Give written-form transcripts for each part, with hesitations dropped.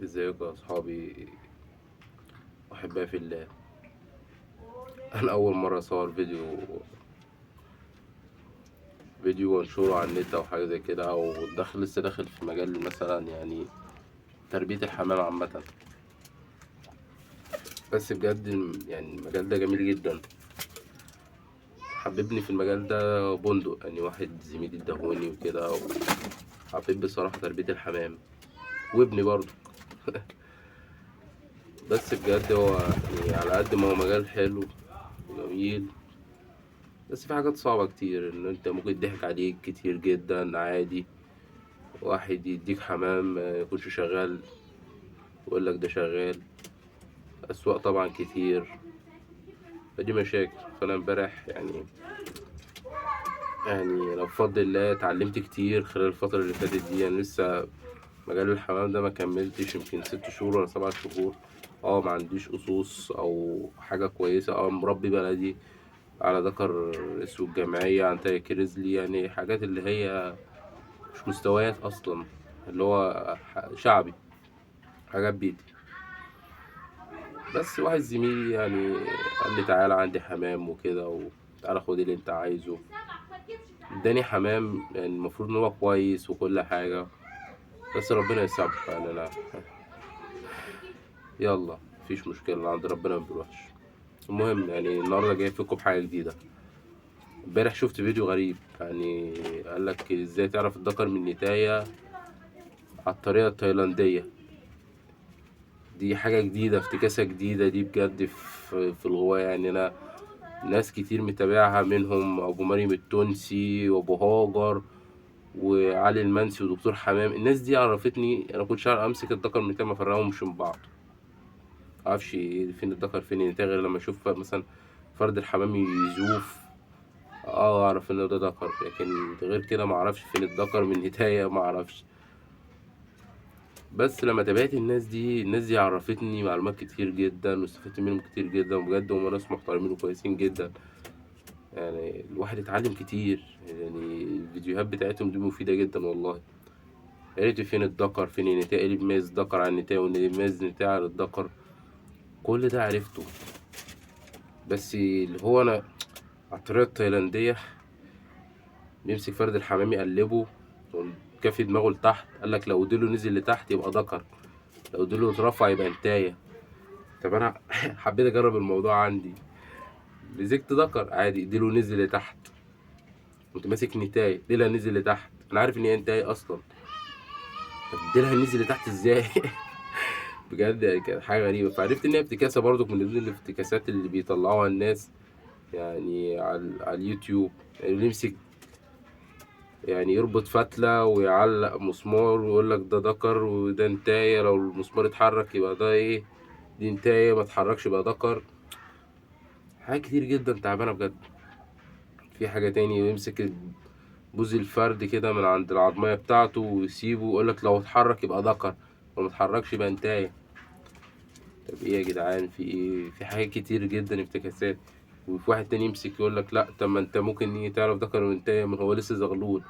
ازيكم يا اصحابي احبائي في الله. انا اول مرة اصور فيديو وانشره على النت او حاجة زي كده، او لسه داخل في مجال مثلا يعني تربيه الحمام عامة. بس بجد يعني المجال ده جميل جدا، حببني في المجال ده بندق، يعني واحد زميلي اداهوني وكده، وحبيت بصراحة تربيه الحمام وابني برضه. بس بجد هو يعني على قد ما هو مجال حلو وجميل، بس في حاجات صعبة كتير، ان انت ممكن يضحك عليك كتير جدا عادي. واحد يديك حمام يكونش شغال ويقول لك ده شغال، اسواق طبعا كتير، فدي مشاكل. فانا امبارح يعني لو بفضل الله اتعلمت كتير خلال الفترة اللي فاتت دي. يعني لسه مجال الحمام ده ما كملتش يمكن 6 شهور ولا 7 شهور. ما عنديش قصوص او حاجة كويسة، مربي بلدي على ذكر اسود جمعية عن طريق كريزلي، يعني حاجات اللي هي مش مستويات اصلا، اللي هو شعبي، حاجات بيتي. بس واحد زميلي قال لي تعالى عندي حمام وكده، وتعالى خد اللي انت عايزه. اداني حمام المفروض ان هو كويس وكل حاجة، بس ربنا يسامحه. انا يلا مفيش مشكلة، عند ربنا ما بيروحش. المهم النهارده جاي فيكم بحاجة جديدة. امبارح شفت فيديو غريب، قال لك ازاي تعرف الذكر من النتاية على الطريقة التايلاندية. دي حاجة جديدة، افتكاسة جديدة دي بجد في الغواية. انا ناس كتير متابعها، منهم ابو مريم التونسي وابو هاجر وعلي المنسي ودكتور حمام. الناس دي عرفتني، انا كنتش عارف امسك الذكر من النتاية، ما افرقهمش من بعض، معرفش فين الذكر فين النتاية، غير لما اشوف مثلا فرد الحمام يزوف اعرف ان ده ذكر، لكن غير كده ما اعرفش فين الذكر من النتاية، ما اعرفش. بس لما تابعت الناس دي، الناس دي عرفتني معلومات كتير جدا واستفدت منهم كتير جدا، وبجد هم ناس محترمين وكويسين جدا. الواحد اتعلم كتير، الفيديوهات بتاعتهم دي مفيدة جدا والله. يا ريت فين الذكر فين النتاية، اللي بيميز الذكر عن النتاية واللي بيميز النتاية عن الذكر، كل ده عرفته. بس اللي هو انا على الطريقة التايلاندية بيمسك فرد الحمام يقلبه وكافي دماغه لتحت، قال لك لو ديله نزل لتحت يبقى ذكر، لو ديله اترفع يبقى نتاية. طب انا حبيت اجرب الموضوع عندي، مسكت ذكر عادي ديله نزل لتحت، كنت ماسك نتاية ديلها نزل لتحت، انا عارف ان هي نتاية اصلا، طب ديلها نزل لتحت ازاي؟ بجد كانت حاجة غريبة. فعرفت ان هي افتكاسة برضو من ضمن الافتكاسات اللي بيطلعوها الناس على اليوتيوب. يمسك يربط فتلة ويعلق مسمار ويقول لك ده ذكر وده نتاية، لو المسمار اتحرك يبقى ده ايه، دي نتاية، ما اتحركش يبقى ذكر. حاجات كتير جدا تعبانة بجد. في حاجة تاني يمسك بوز الفرد كده من عند العظمية بتاعته ويسيبه ويقول لك لو اتحرك يبقى ذكر، لو ما اتحركش يبقى نتاية. طب ايه يا جدعان، في ايه؟ في حاجات كتير جدا افتكاسات. وفي واحد تاني يمسك يقول لك لا طب ما انت ممكن ايه تعرف ذكر وانتاية، ما هو لسه زغلول.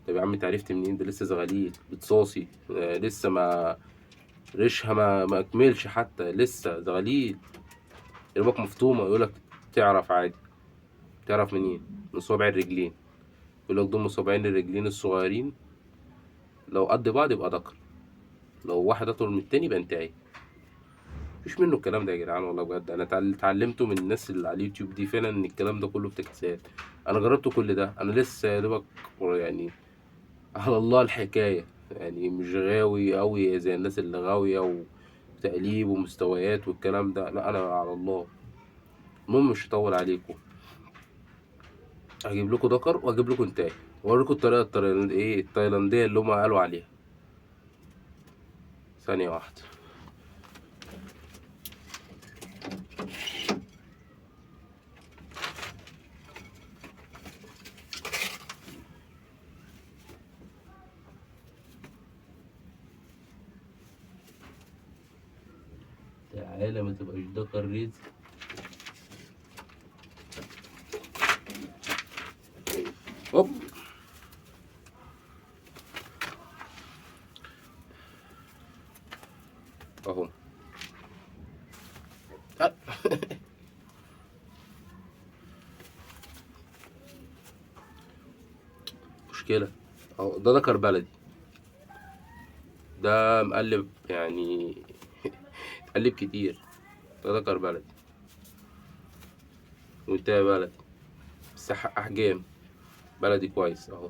طب يا عم انت عرفت منين ده لسه زغليل بتصاصي، لسه ما ريشها ما اكملش حتى، لسه زغليل، ربك مفطومه. يقول لك تعرف عادي. تعرف منين؟ من صوابع الرجلين. يقول لك دول صابعين الرجلين الصغيرين لو قد بعض يبقى ذكر، لو واحد اطول من التاني يبقى انتايه. مفيش منه الكلام ده يا جدعان والله بجد. انا اتعلمته من الناس اللي على اليوتيوب دي فعلا ان الكلام ده كله افتكاسات. انا جربت كل ده، انا لسه يا دوبك على الله الحكاية، مش غاوي قوي زي الناس اللي غاويه وتقليب ومستويات والكلام ده، لا انا على الله. المهم مش هطول عليكم، هجيب لكم ذكر واجيب لكم انتايه واوريكم الطريقة التايلانديه اللي هم قالوا عليها. ثانية واحدة. تعالى ما تبقاش ذكر رزق. هوب اهو. مشكلة اهو. ده ذكر بلدي، ده مقلب يعني اتقلب كتير. ده ذكر بلدي وانت بلدي، بس احجام بلدي كويس اهو.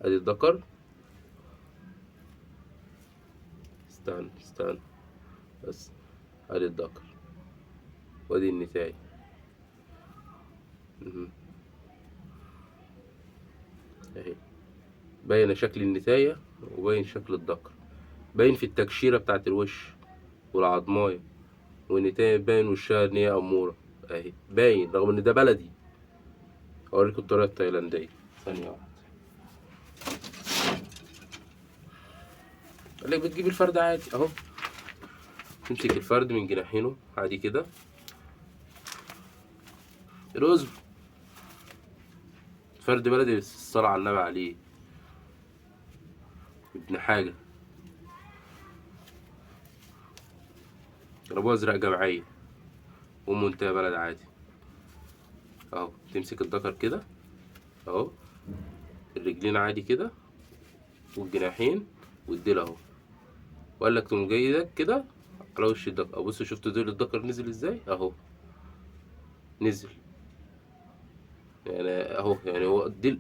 ادي الذكر، استنى استنى بس، ادي الذكر وادي النتاية. اهي باين شكل النتاية وباين شكل الذكر، باين في التكشيرة بتاعت الوش والعضماية، والنتاية باين وشها ان هي أمورة اهي، باين رغم ان ده بلدي. اوريكم الطريقة التايلاندية ثانية واحدة. قال لك بتجيب الفرد عادي اهو، تمسك الفرد من جناحينه عادي كده، الأذن فرد بلدي بس الصلاة على النبي عليه ابن حاجة. ابو ازرق جمعية ومنتهى بلد عادي اهو. تمسك الذكر كده اهو، الرجلين عادي كده والجناحين والديل اهو، وقال لك تقوم جاي ايدك كده على وش الذكر. بص شفت ديل الذكر نزل ازاي اهو، نزل يعني اهو، يعني هو الديل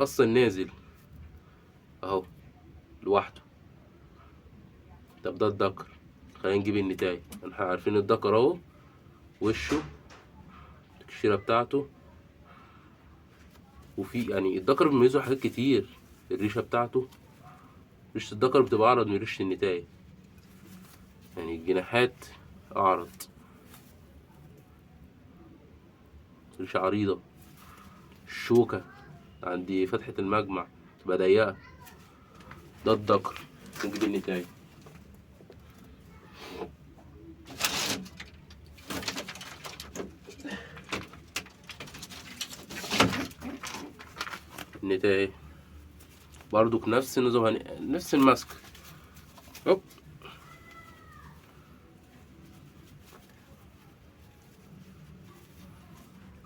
اصلا نازل اهو لوحده. طب ده الذكر، خلينا نجيب النتاية. احنا عارفين الذكر اهو، وشه التكشيرة بتاعته، وفي يعني الذكر بيميزه حاجات كتير، الريشة بتاعته، ريشة الذكر بتبقى أعرض من ريشة النتاية، يعني الجناحات أعرض، ريشة عريضة، الشوكة عندي فتحة المجمع تبقى ضيقة. ده الذكر. نجيب النتاية. النتاية برضو نفس النظام، نفس الماسك. هوب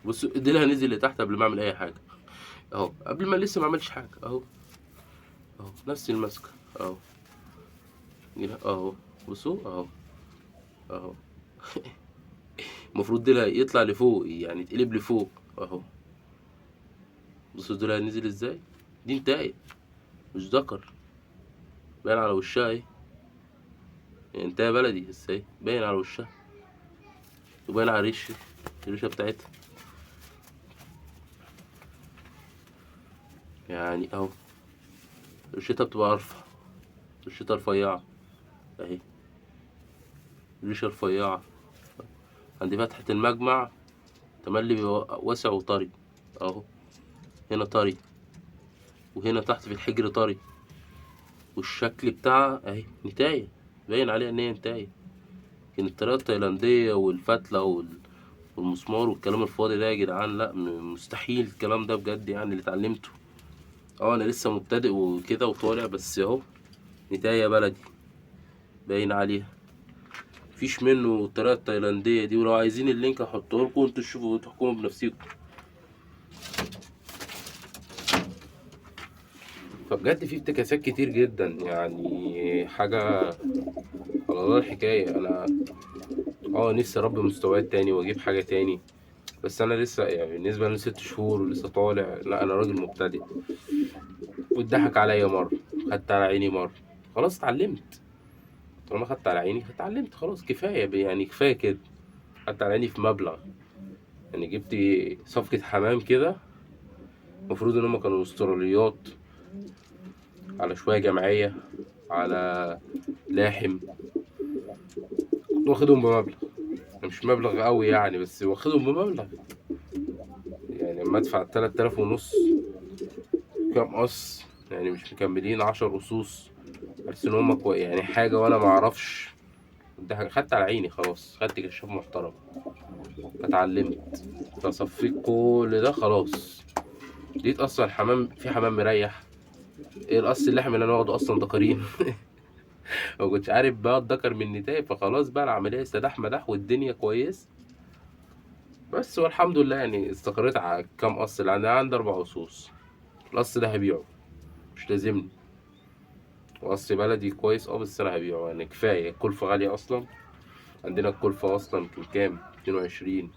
بصوا ايديلها نزل لتحت قبل ما اعمل اي حاجة اهو، قبل ما لسه ما عملش حاجة اهو، اهو نفس الماسكه اهو اهو، بصوا اهو اهو. المفروض ديلها يطلع لفوق، يعني يتقلب لفوق اهو. بصوا ديلها نزل ازاي، دي انتهت مش ذكر، باين على وشها اهي، يعني انتهى بلدي بس اهي باين على وشها وباين على الريشة بتاعتها يعني اهو. ريشتها بتبقى ارفع، ريشتها رفيعة اهي، ريشة رفيعة عند فتحة المجمع تملي بيبقى واسع وطري اهو، هنا طري وهنا تحت في الحجر طري، والشكل بتاعها اهي نتاية، باين عليها ان هي نتاية. لكن الطريقة التايلاندية والفتلة والمسمار والكلام الفاضي ده يا جدعان، لا مستحيل الكلام ده بجد، يعني اللي اتعلمته انا لسه مبتدئ وكده وطالع، بس اهو نتاية بلدي باين عليها، مفيش منه الطريقة التايلاندية دي. ولو عايزين ال link هحطه لكم وانتوا تشوفوا وتحكموا بنفسكم. فبجد في افتكاسات كتير جدا، يعني حاجة على الله الحكاية. انا نفسي اربي مستويات تاني واجيب حاجة تاني، بس انا لسه يعني بالنسبة لي 6 شهور ولسه طالع، لا انا راجل مبتدئ، واتضحك عليا مرة، خدت على عيني مرة، خلاص اتعلمت. طالما خدت على عيني اتعلمت خلاص، كفاية يعني، كفاية كده. خدت على عيني في مبلغ، يعني جبت صفقة حمام كده، المفروض ان هما كانوا استراليات على شوية جمعية على لاحم، كنت واخدهم بمبلغ مش مبلغ قوي يعني، بس واخدهم بمبلغ يعني لما ادفع 3500 كام قص، يعني مش مكملين 10 قصوص، بس ان هما يعني حاجة وانا ما اعرفش. ده حاجة خدت على عيني خلاص، خدت كشاف محترم، اتعلمت، فصفيت كل ده خلاص. لقيت اصلا الحمام في حمام مريح، ايه القص اللحم اللي انا واخده اصلا ده قرين. ما كنتش عارف بقى الذكر من النتاية، فخلاص بقى العملية سداح مداح والدنيا كويس بس. والحمد لله يعني استقريت على كام قص اللي عندي. عندي 4 قصوص، القص ده هبيعه مش لازمني، وقص بلدي كويس بس انا هبيعه يعني كفاية، الكلفة غالية اصلا، عندنا الكلفة اصلا يمكن كام 22،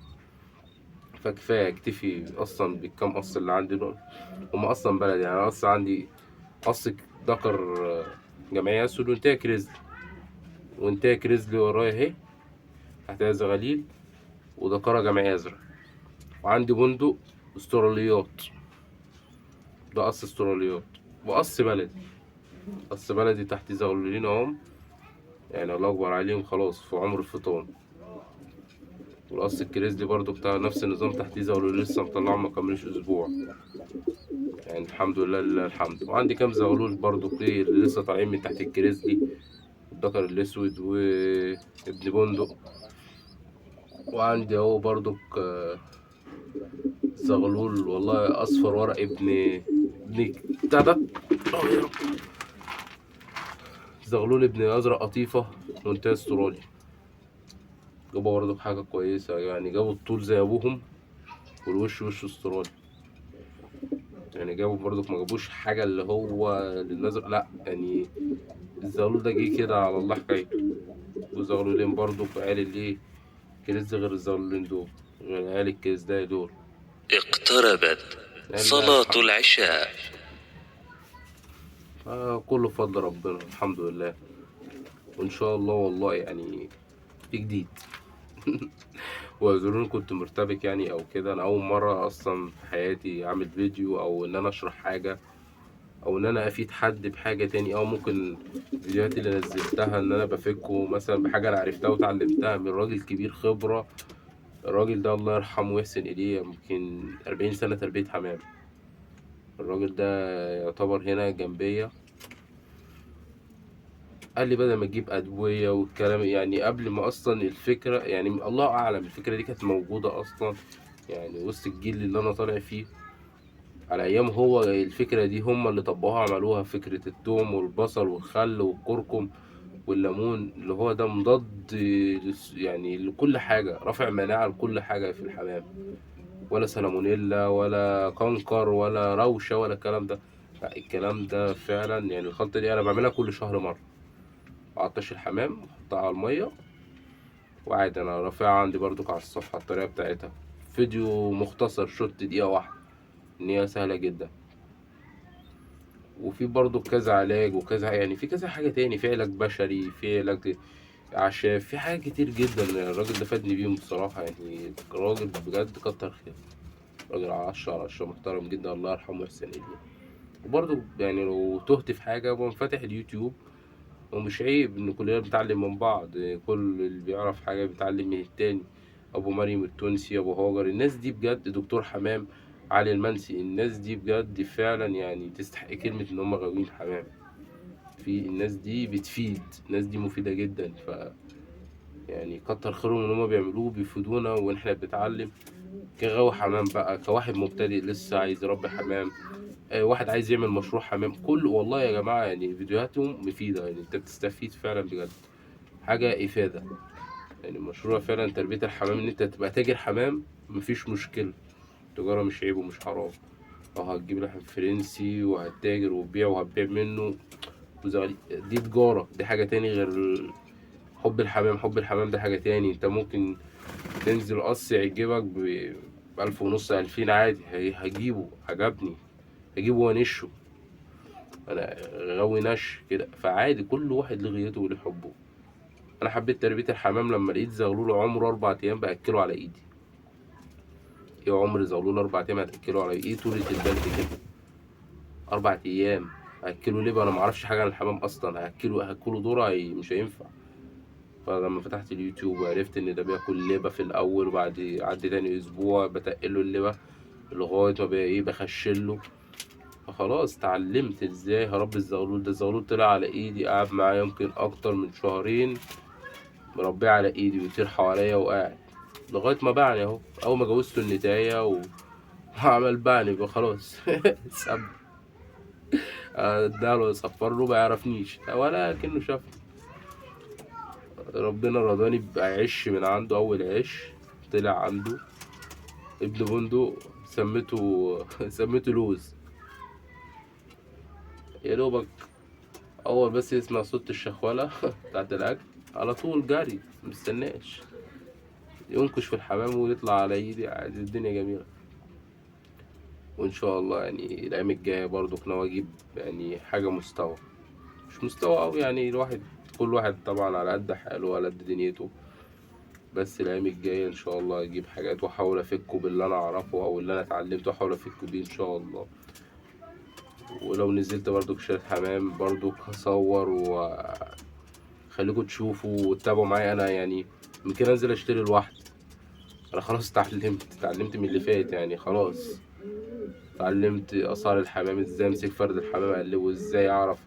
فكفايه اكتفي اصلا بالكام قص اللي عندي دول، هما اصلا بلدي. يعني انا اصلا عندي قص ذكر جمعية اسود وانتهى كريزلي، وانتهى كريزلي ورايا اهي تحتها زغاليل، وذكرها جمعية ازرق، وعندي بندق استراليات، ده قص استراليات، وقص بلدي، قص بلدي تحت زغلولين اهم، يعني الله اكبر عليهم خلاص في عمر الفطام. والقص الكريزلي برضو بتاع نفس النظام تحت زغلول لسه مطلعه ما كملوش اسبوع، يعني الحمد لله لله الحمد. وعندي كام زغلول برضو ايه اللي لسه طالعين من تحت الكريزلي، الذكر الاسود وابن بندق، وعندي اهو برضو زغلول والله اصفر ورق ابن بتاع ده، يا رب، زغلول ابن ازرق قطيفة منتهى استرالي، جابوا برضو حاجة كويسة يعني، جابوا الطول زي ابوهم والوش وش استرالي، يعني جابوا برضو ما جابوش حاجة اللي هو للازرق، لا يعني الزغلول ده جه كده على الله حكايته. وزغلولين برضو في عيال الايه كريز غير الزغلولين دول، غير عيال الكريز ده دول. اقتربت لا، صلاة الحمد. العشاء. كله بفضل ربنا الحمد لله، وان شاء الله والله يعني في جديد. واعذروني كنت مرتبك يعني او كده، انا اول مرة اصلا في حياتي اعمل فيديو او ان انا اشرح حاجة او ان انا افيد حد بحاجة تاني، او ممكن الفيديوهات اللي نزلتها ان انا بفكه مثلا بحاجة انا عرفتها وتعلمتها من راجل كبير خبره. الراجل ده الله يرحمه ويحسن اليه، يمكن 40 سنة تربيه حمام. الراجل ده يعتبر هنا جنبيه، قال لي بدل ما تجيب ادوية والكلام، يعني قبل ما اصلا الفكرة، يعني الله اعلم الفكرة دي كانت موجودة اصلا يعني وسط الجيل اللي انا طالع فيه على ايام هو، الفكرة دي هم اللي طبقوها عملوها، فكرة التوم والبصل والخل والكركم والليمون، اللي هو ده مضاد يعني لكل حاجة، رافع مناعة لكل حاجة في الحمام، ولا سالمونيلا ولا كنكر ولا روشه ولا الكلام ده. لا الكلام ده فعلا يعني الخلطة دي انا بعملها كل شهر مرة، بعطش الحمام واحطها على المية وعادي. انا رافعها عندي برضك على الصفحة الطريقة بتاعتها، فيديو مختصر شوت دقيقة واحدة، ان هي سهلة جدا. وفي برضو كذا علاج وكذا، يعني في كذا حاجة تاني، في علاج بشري، في علاج اعشاب، في حاجات كتير جدا الراجل ده فادني بيهم بصراحة. يعني راجل بجد كتر خير، راجل 10 على 10 محترم جدا، الله يرحمه ويحسن اليه. وبرضو يعني لو تهت في حاجة بقوم فاتح اليوتيوب، ومش عيب ان كلنا بنتعلم من بعض، كل اللي بيعرف حاجة بيتعلم من التاني. ابو مريم التونسي، ابو هاجر، الناس دي بجد، دكتور حمام، علي المنسي، الناس دي بجد فعلا يعني تستحق كلمة ان هم غاويين حمام. في الناس دي بتفيد، الناس دي مفيدة جدا، ف يعني كتر خيرهم ان هم بيعملوه، بيفيدونا واحنا بنتعلم. كغاوي حمام بقى، كواحد مبتدئ لسه عايز يربي حمام، واحد عايز يعمل مشروع حمام، كل والله يا جماعة يعني فيديوهاتهم مفيدة، يعني انت بتستفيد فعلا بجد، حاجة إفادة. يعني مشروع فعلا تربية الحمام، ان انت تبقى تاجر حمام مفيش مشكلة، التجارة مش عيب ومش حرام. لو هتجيب لحم فرنسي وهتاجر وتبيع وهتبيع منه وزغالي، دي تجارة، دي حاجة تاني غير حب الحمام. حب الحمام ده حاجة تاني، انت ممكن تنزل قص يعجبك بألف ونص 2000 عادي، هجيبه، عجبني هجيبه وانشه، انا غاوي نش كده، فعادي كل واحد له غيته وله حبه. انا حبيت تربية الحمام لما لقيت زغلول عمره 4 ايام باكله على ايدي. ايه عمر زغلول 4 ايام هتاكله على ايدي؟ ايه طولة البال كده؟ 4 ايام هاكله ليه بقى؟ انا معرفش حاجة عن الحمام اصلا، هاكله ذرة، مش هينفع. فلما فتحت اليوتيوب وعرفت ان ده بياكل لبة في الاول، وبعد عدي تاني اسبوع بتقله اللبة لغاية ما بقى ايه بخشله، فخلاص اتعلمت ازاي هربي الزغلول ده. الزغلول طلع على ايدي، قعد معايا يمكن اكتر من شهرين مربيه على ايدي ويطير حواليا وقاعد لغاية ما باعني اهو. اول ما جوزته النتاية وعمل باعني بقى خلاص. ساب. اداله يصفر له، ما يعرفنيش ولا كأنه شافني. ربنا رضاني بعش من عنده، اول عش طلع عنده ابن بندق، سميته لوز. يا دوبك اول بس يسمع صوت الشخولة بتاعت الاكل على طول جري، مستناش، ينكش في الحمام ويطلع على ايدي عادي. الدنيا جميلة. وان شاء الله يعني الايام الجاية برضو ناوي اجيب يعني حاجة مستوى، مش مستوى قوي يعني، كل واحد طبعا على قد حاله وعلى قد دنيته، بس الايام الجاية ان شاء الله اجيب حاجات واحاول افكه باللي انا اعرفه او اللي انا اتعلمته، احاول افكه بيه ان شاء الله. ولو نزلت برضو شريط حمام برضو هصور وخليكم تشوفوا وتتابعوا معايا. انا يعني ممكن انزل اشتري لوحدي، انا خلاص اتعلمت من اللي فات يعني، خلاص اتعلمت اثار الحمام ازاي، امسك فرد الحمام اقلبه ازاي، اعرف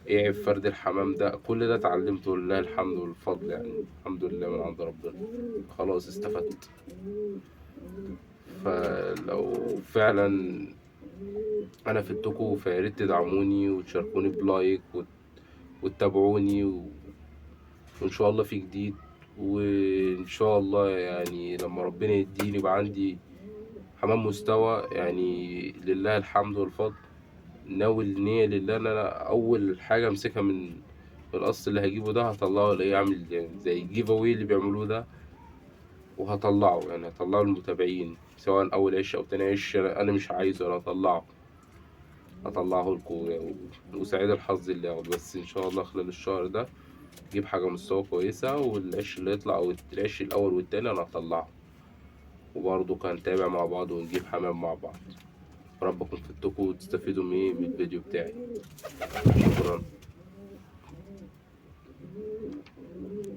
ايه عيب فرد الحمام ده، كل ده اتعلمته لله الحمد والفضل يعني، الحمد لله من عند ربنا، خلاص استفدت. فلو فعلا انا فدتكم فياريت تدعموني وتشاركوني ب like وتتابعوني وان شاء الله في جديد، وان شاء الله يعني لما ربنا يديني يبقى عندي حمام مستوى يعني لله الحمد والفضل. ناوي النية لله ان انا اول حاجة امسكها من القص اللي هجيبه ده هطلعه لايه، اعمل يعني زي ال giveaway اللي بيعملوه ده، وهطلعه يعني هطلعه للمتابعين، سواء اول عش او تاني عش، انا مش عايزه، انا هطلعه لكم وسعيد الحظ اللي ياخده. بس ان شاء الله خلال الشهر ده اجيب حاجة مستوى كويسة، والعش اللي يطلع او العش الاول والتاني انا هطلعه، وبرضه كان نتابع مع بعض ونجيب حمام مع بعض. ربكم فدتكم وتستفيدوا من الفيديو بتاعي.